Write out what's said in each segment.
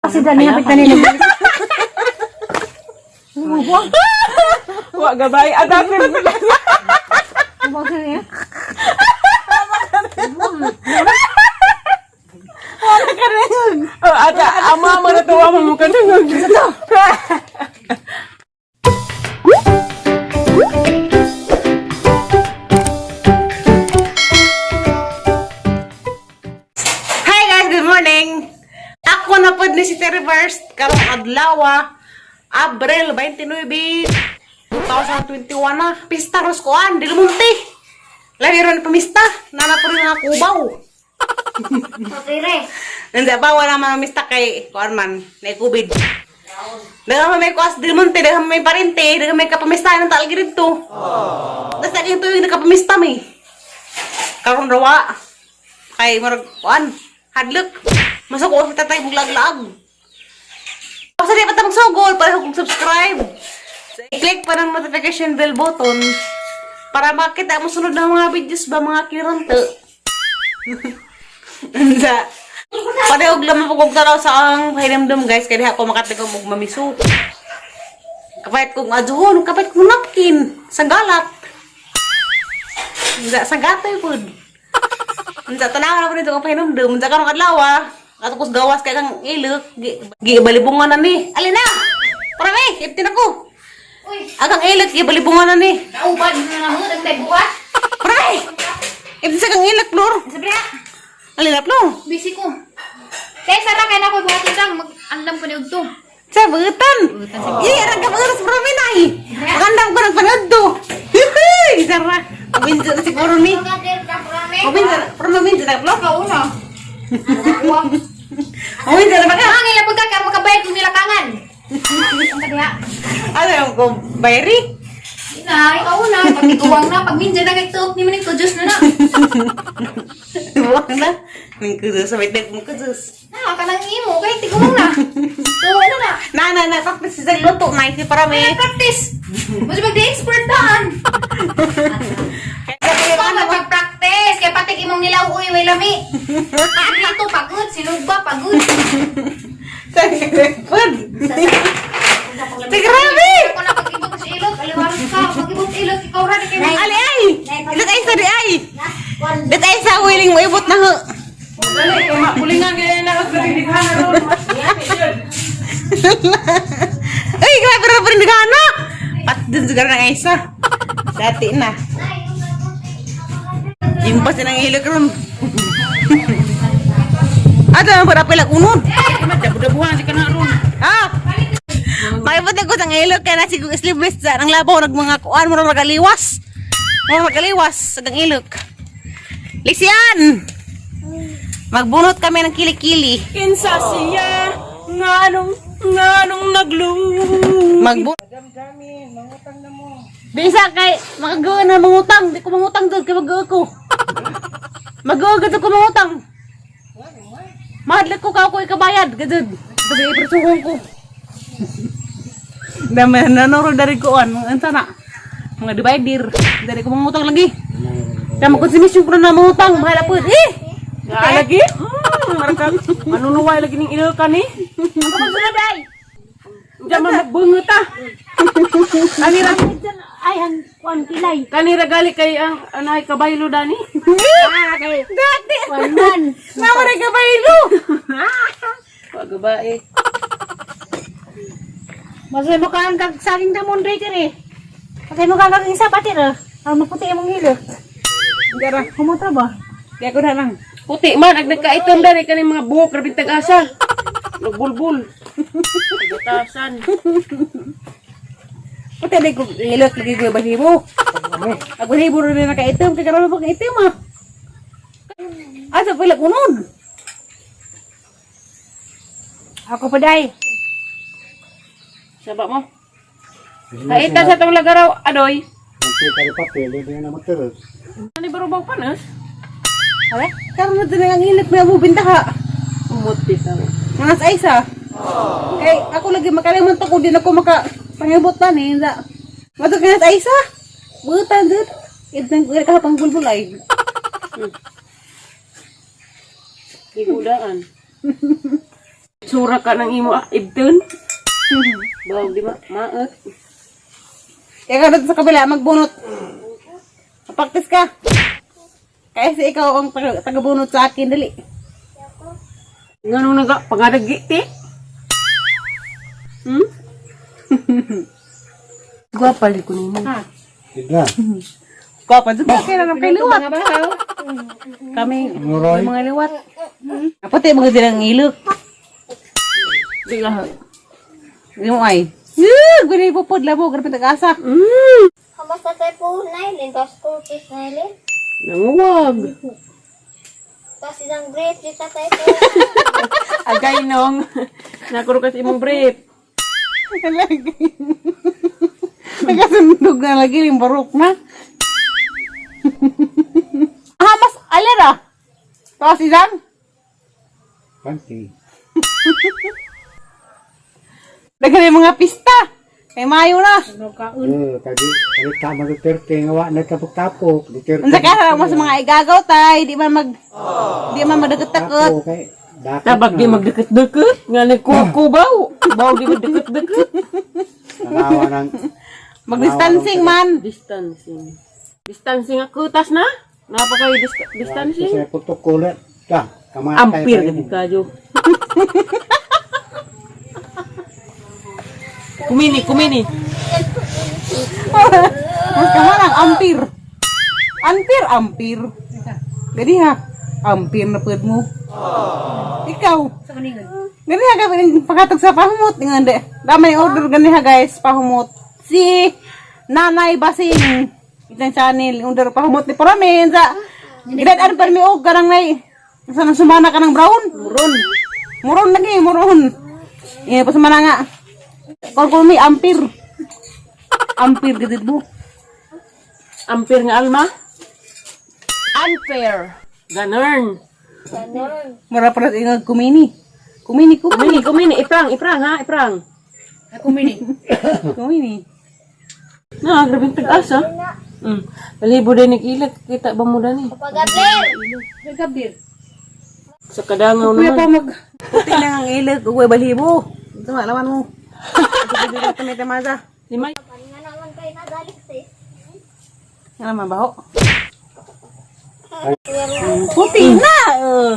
Kasi dani hapit na nila. Wa gabay. Adapter. Buwag na niya. Oh, ata ama mo na tuwa mo ka nangag. Hi guys, good morning. Ako na pod ni si Terry First karong adlaw, Abril 29, 2021 na. Pista ros kuan, Del Monte. Labi ron pamista, nana po rin mga kubaw. Papire. Nandiya ba wala man mista kay kuan man, na COVID. Daghan man may kuas Del Monte, daghan man may parente, daghan may kapamista ng talgi dito. Tas naging tuwing nakapamista mi. Karon rawa. Kay murag kuan, hadlok. Masuk ko sa tatay mong laglag. Basta di pa ta magsugol para kung subscribe. I-click pa ng notification bell button para makita mo sunod na mga videos ba mga kirante. Unsa? Pareho lang mapugog tanaw sa ang pahinamdam guys kay diha ko makatigom og mamiso. Kapait kong adjuhon, kapait kong napkin, sanggalat. Unsa sanggatoy pud. Unsa tanaw na pud dito ang pahinumdum, unsa karong adlaw ah. Ato kus gawas kay kang ilok, gi, gi balibungan na ni. Alin na? Para may, iptin ako. Uy, Agang ilok gi balibungan na ni. nauban na na mo, nagtay buhat. Para may. Iptin sa kang ilok, Flor. Sabi na, Alin na, Flor? busy ko. Kaya sara kay na ko buhat lang, mag-andam ko ni Ugto. Sa butan. Iya, arang ka oras bro minay. Magandang ko ng panood do. Hihi, sara. Mabinjo na siguro ni. Mabinjo na, pero mabinjo na, Flor. Kauna. Mabinjo na ba ka? Ang ila pagka ka makabayad kung nilakangan. Ang kadiha. Ano yung ko, bayri? Ina, ikaw na, pag iguwang na, pag minjan na kay tuok ni maning kudus na na. Buwang na. Ning kudus, sabay tayo mong kudus. Na, kanang imo kay tiguwang na. Tuo na na. Na, na, na, practice sa luto na, si para may... May practice. Mas mag expert daan. Kaya Ikaw magpag-practice kay patik imong nilaw uy way lami. Dito pagod, sinugba pagod. Food. Grabe! Ako na pag-ibot sa ilog, aliwaros ka. Pag-ibot sa ilog, ikaw ra ni kay Ali ay! Dito ay sa di ay! Dito ay sa willing mo ibot na ho. Dali, kay makulingan kay na sa tindighan ron. Ay, grabe na pa rin nagana! Pat dun siguro ng isa. Dati na. Impas na ng ilok ron. Ato ang para pala unod. Dabu-dabuhan si kana ron. Ah! Maibot na ko sa ilok kaya nasi kong sleeveless sa ang labaw nag mga kuan mo magaliwas. Mo magaliwas sa kang ilok. Lisian! Magbunot kami ng kilikili. Kinsa siya nganong nganong naglu. Magbunot. Bisa kay makagawa na mangutang, di ko mangutang doon kay magawa ko. Magawa gud ko mangutang. Mahadlok ko ka ako ikabayad gadud. Basta ipersuhong ko. Dami nanoro dari ko an, unsa na? Mga divider. Dari ko mangutang lagi. Kaya magkonsumisyon ko na mangutang, bahala po. Eh! Nga lagi? Marka manunuway lagi ning ilok ni. Diyan man magbungot ah. Kanira Ay, ang kuan kilay. kanira gali kay ang anay kabaylo dani. Ah, kay Dati! kuan man. Nawa rin kabaylo! Wa gabae. Masay mo ka ang kag saging damon dre dire. Masay mo ka ang kag isa pati ra. Ang maputi imong hilo. Gara. Kumuta ba? Kaya ko na lang. Puti man ag nagkaitom dani kaning mga buhok rabing tag-asa. Nagbulbul. Butasan. Pati na ko ilok lagi ko basibo. Ako basibo rin na kaitim kay karon pa kaitim ah. Asa pala kunod. Ako pa day. Saba mo. Kaita sa tong lagaraw, adoy. Nanti kali papel, dia nak terus. Ani barubaw panas? Are, karon na din ang ilok na mo bintaha. Umot bitaw. Mga sa isa. Kay ako lagi makalimot ako din ako maka pangibot na ni inda. Mato kay sa isa. Butan dud. Idang ko ka pang bulbulay. Igudaan. Itsura ka ng imo ah, ibton. Bawag di ma maot. Ikaw dito sa kabila, magbunot. Practice ka. Kaya si ikaw ang tagabunot sa akin, dali. Ngano naga pangadagi ti? Gwapa li ko nimo. Ha. Tigla. Gwapa, dito ka kailan kay liwat. Kami, Nguroy. yung mga liwat. Apote, mga silang ilok. Di lahat. Hindi mo ay. Yuh! Gano'y pupod, labo, grabe tag-asa. Kamusta tayo po, Nailin? Tapos school fees, Nailin? Nanguwag. Tapos isang grade, di sa tayo po. Agay nong. Nakuro kasi imong brief. Lagi. Nagkasundog na lagi, yung barok na. Ah, mas alera. Tapos isang? Panty. Daghan yung mga pista. Kay Mayo na. Eh, kagi kagi tama Duterte nga wa nagtapok-tapok. Duterte. Unsa ka mo sa mga igagaw tay, di man magdakot-dakot. Tapok kay dakot. Tabag di magdeket-deket. Nga nagkukubaw. Baw di magdeket-deket. Tanawa ng Mag-distancing man. Distancing. Distancing ako tas na. Napakay distancing. Sa protokolo. Ta, kamatay. Ampir pa gid yun. kayo. Kumini, kumini. Mas ka man ang ampir. Ampir, ampir. Gani ha. Ampir na pud mo. Ikaw. Sa kaningon. Gani ha gawin pagkatog sa pahumot ingon de. Dami order gani ha guys pahumot. Si Nanay Basing itang channel order pahumot ni Paramin sa Gidan pa mi og kanang nay sa nang sumana ka ng brown. Muron. Muron lagi, muron. Eh, pa sumana nga. Kol kol mi ampir. Ampir gidid mo. Ampir nga alma. Unfair. Ganern. Ganun. Mura pa ingag kumini. Kumini, kumini. Kumini, kumini. Iprang, iprang ha, iprang. Ako mini. Kumini. Na, grabe yung tag-asa. Balibo din nag-ilag. Kita ba mo dani? Pagablir! Nagkabir. Sa kadangaw Kuya pa naman. mag puti na ang ilag ug way balhibo. Tama naman mo. Tama tama. Lima. Nga naman kayo nagalit eh. Nga naman baho. Puti na.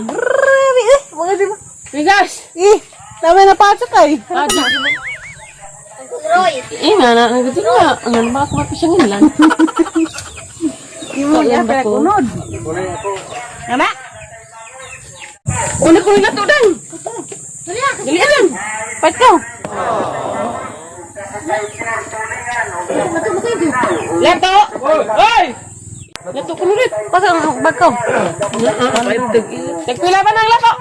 Grabe eh. Mga di ba? Bigas! Eh, dami na pasok ay. Ah, di. Roy! Eh, nga na. Nga nga. Ang ba ako mapisang inlan? Imo ya ba pala ko? kunod. Ana? Una ko yung lato dan. Dali lang. Pat ko. Lato! Oy! Lato ko ulit. Pasa ang bag ko. Tagpila ba ng lato?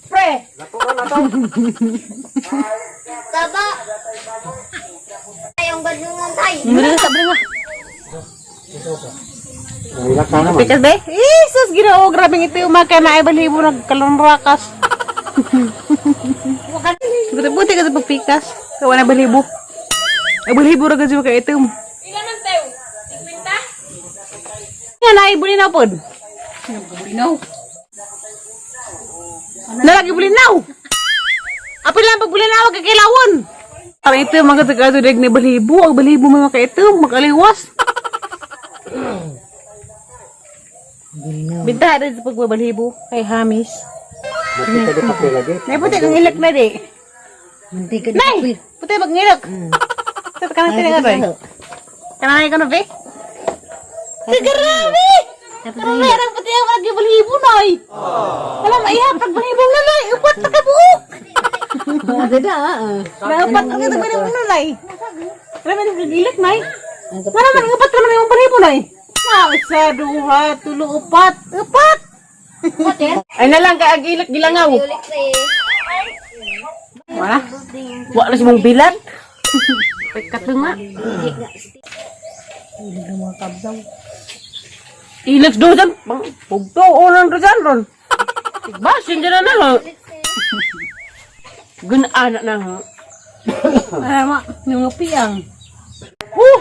Pre! Taba! Ayong badlungan tayo. Muna sa nga. Wala ka naman. Pikas be? Eh, sus Ginoo, grabe ito yung mga na ay balhibo nagkalonrakas. Buti-buti ka sa pagpikas. Kawa na balhibo. Ay balhibo ra gud ka itom. Ilan ang tew? 50? Nga na ay bulinaw pod. Bulinaw. Nalagi bulinaw. Apil lang pag bulinaw kagilawon. Parang ito yung mga tagado deg ni balhibo. Ang balhibo mga kaitom, makaliwas. Binta rin sa pagbabalhibo kay Hamis. Buti ka di papel lagi. Nay, puti kang ilak na di. Munti ka Nay! Puti pag ngilak. Sa kanang tinangan roy. Kanang ka na be? Grabe! Grabe, ang puti ang lagi balhibo noy. Wala maihap pag balhibo na noy. Upat pa ka buok. Maganda ah. Naupat ka kita balhibo na noy. Grabe ang gilak nay. Wala man upat ka naman yung balhibo noy. Na, isa, duha, tulo, upat. Upat! Ay na lang, kay agilak gilangaw. Ulit eh. Wala. Wa na si mong bilat. Pagkat nga. Ilag do dyan. Bugto, unan do dyan ron. Basin dyan na ha. Ganana na ha. Ay, ma, yung piang. Huh!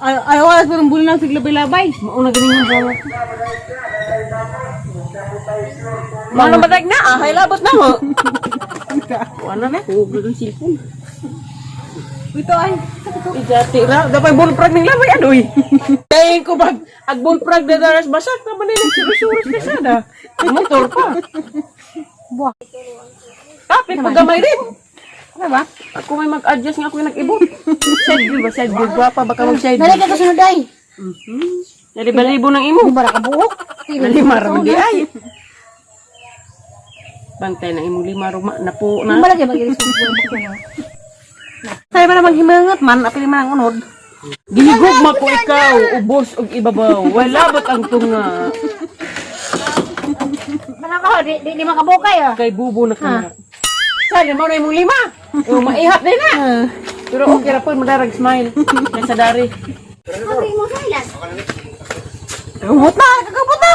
Ay, ay, wala sa bulinaw siglabay-labay. Mauna ganin yung bawa. Mga namatag na ah, hay labot na ho. Wala na. Huwag ang cellphone. Ito ay. Ijati ra. Dapat bullfrog ning lamay adoy. Tingin ko bag ag bullfrog na daras basak na man nila suros ka sada. Motor pa. Buwa. Kapit pag gamay rin. Ano ba? Ako may mag-adjust nga ako yung nag-ibot. Side view ba? Side view ba pa? Baka mag-side Dali view. ka kasunod ay. Nalibalibo ng imo. Di ba ra ka buok? Lima ra man di ay. Bantay na imong lima ruma na po Di na. ba lagi mag-iris ko no? Sabi ba namang himangat man, apili man ang unod. Gihigugma ko ikaw, ubos og ibabaw. Wala ba't ang tunga? Mana ka di di, di makabukay ah. Kay bubo na ka. Sali mo na imong lima. O maihap din na. Pero okay ra po madarag smile. Nasa dari. Kagubot na, kagubot na.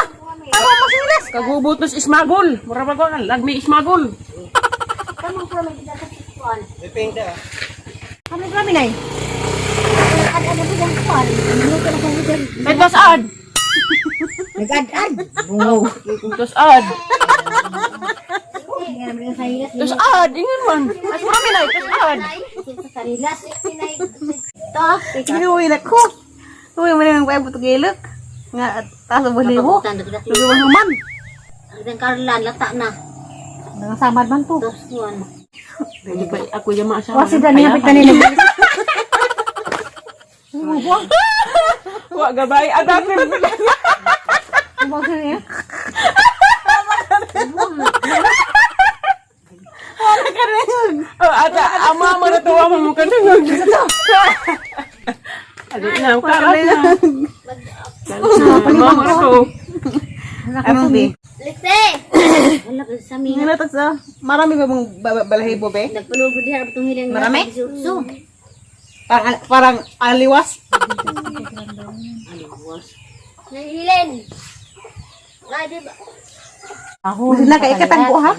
Ako masilas. Kagubot nos ismagol. Mura ba ko lagmi ismagol. Kami kami nay. Ad-ad ang bigyan ko. Minuto na kong bigyan. May tos ad. Nag-ad-ad. Bungo. Tos ad. Sa Tos ad ingon man. Mas mura mi tos ad. sarilas. Ginuwi na ko. Uy, mo nang paibot og ilok. Nga taas og balibo. Lugi man. Ang Carla, lata na. Nangasamad man to. Dos kuan. Hindi pa ako yung maasawa. Wasi dani hapit kanina. Wa gabay adapter. Buwa niya. Oh, ata ama mo na tuwa mo ka nang. Ano na, karat na. Ama mo na to. Anong di? Lise! Wala ka sa mi. Nga sa marami ba mong balahibo be? Nagpalugod diha ang hilang Marami? So, Parang parang aliwas. nahilin. Nga, di ba? Ako. Na kay ikatan ko ha.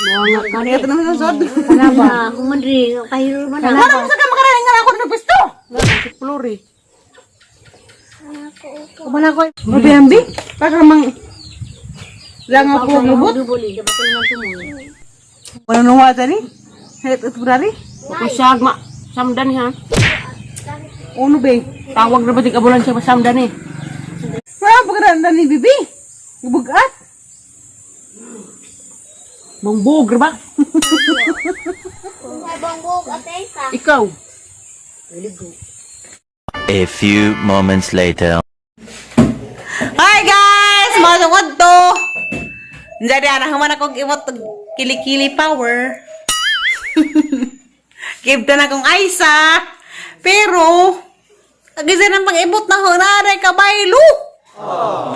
Mga Ano ito naman sa sod. Ah, kung man rin, kahiro man Ano mo sa ka makarating nga ako ng pwesto? si Flori. Kumana ko. Mabiambi? Para mang lang ako lubot. Dubuli, dapat ko naman sumuwi. Wala nuwa tani. Het ut brari. Usag ma samdan ha. Uno be. Tawag na ba di kabulan siya samdan eh. Sa pagkaranda ni bibi. Bugat. Mangbog ba? Bongbong at Esa. Ikaw. A few moments later. Hi guys! Masungod to! Jadi ana human akong imot og kilikili power. Give na akong Aisa. Pero agisa nang pag-ibot na ho na kabaylo.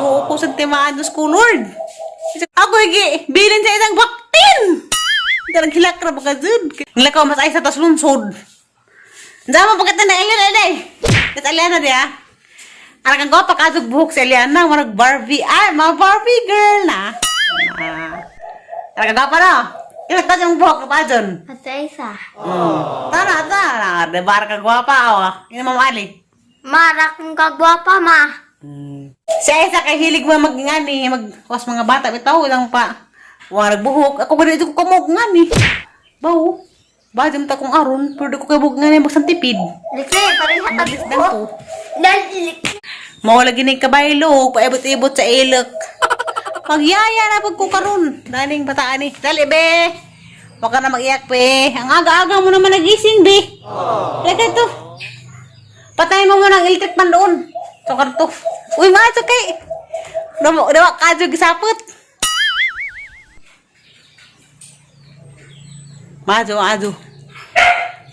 Noo ko sa timaan sa school Lord. Ako igi bilin sa isang baktin. Darang hilak ra ba jud. Nilakaw mas Aisa tas lungsod. Dama pagkat na Eliana elay. Tas Eliana diya. Anak ang gwapa kadog buhok si Eliana, marag Barbie. Ay, mga Barbie girl na. Ah. Anak ang gwapa na. Ilan ka yung buhok pa dyan? At Esa. Tara, tara. Diba ka gwapa, oh. Yun ang mamali. Marak kong kagwapa, ma. Si Esa kay hilig mo magngani, magwas mga bata, bitaw lang pa. Warag buhok. Ako ganito ko kamog ngani. Baw. Ba, ta kong aron, pero di ko kabog ngani magsantipid. Lise, pareha ka Dang ko. Dali. Mao lagi ni kabaylo, paibot-ibot sa ilok. Pagyaya na pag ko karon. Daning bataan ni. Dali be. Wag ka na mag-iyak be. Ang aga-aga mo naman nagising be. Lagi to. Patayin mo muna ang electric pan doon. So karto. Uy, ma, it's okay. Dawa, dawa ka gisapot. Majo, ajo.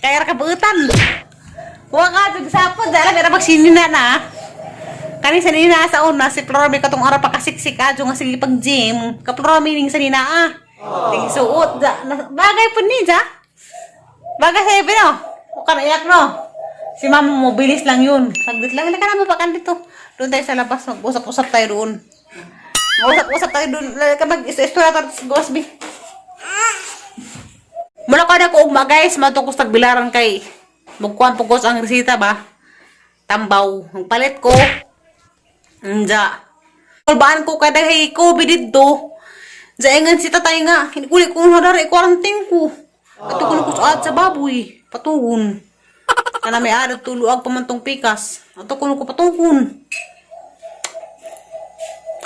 Kaya ra ka buutan. Wa ka jud gisapot. Dala mera magsinina na. Kani sa nina sa una si Florme katong ara pa kasiksik adyo nga sige pag gym. Ka Florme ning sa nina ah. Sige suot da. Bagay po ni ja. Bagay sa no. O ka naiyak no. Si mama mo bilis lang yun. Saglit lang. Halika na mapakan dito. Doon tayo sa labas. Mag-usap-usap tayo doon. Mag-usap-usap tayo doon. Ka mag-istorya tayo sa gawas bi. Mula ko na ko ugma guys, matungkos tagbilaran kay magkuhan po ko sa ang resita ba? Tambaw. Ang palit ko. Nja. Kulbaan ko kay dahil COVID dito. Jaingan si tatay nga. Hinikuli ko na dari quarantine ko. Ato kuno ko sa sa baboy, patugon. Kana may adat tuluag pa man tong pikas. Ato kuno ko patugon.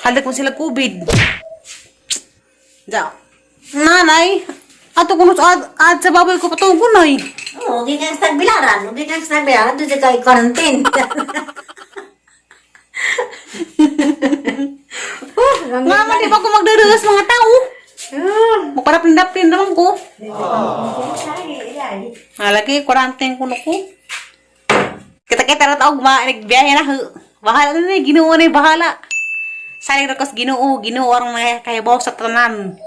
Halag mo sila COVID. Ja. Nanay, ato kuno sa ad sa baboy ko patugon ay. Oo, gikan sa tagbilaran. Gikan sa tagbilaran, doon kay quarantine. Nga man di ba ko magdadagas mga tao? Magparapin-dapin naman ko. Malaki, quarantine ko na ko. Kita-kita na taog, ma, nagbiyahe na ho. Bahala na ni, Ginoo na bahala. Saling rakos Ginoo, Ginoo ang mga kahibaw sa tanan.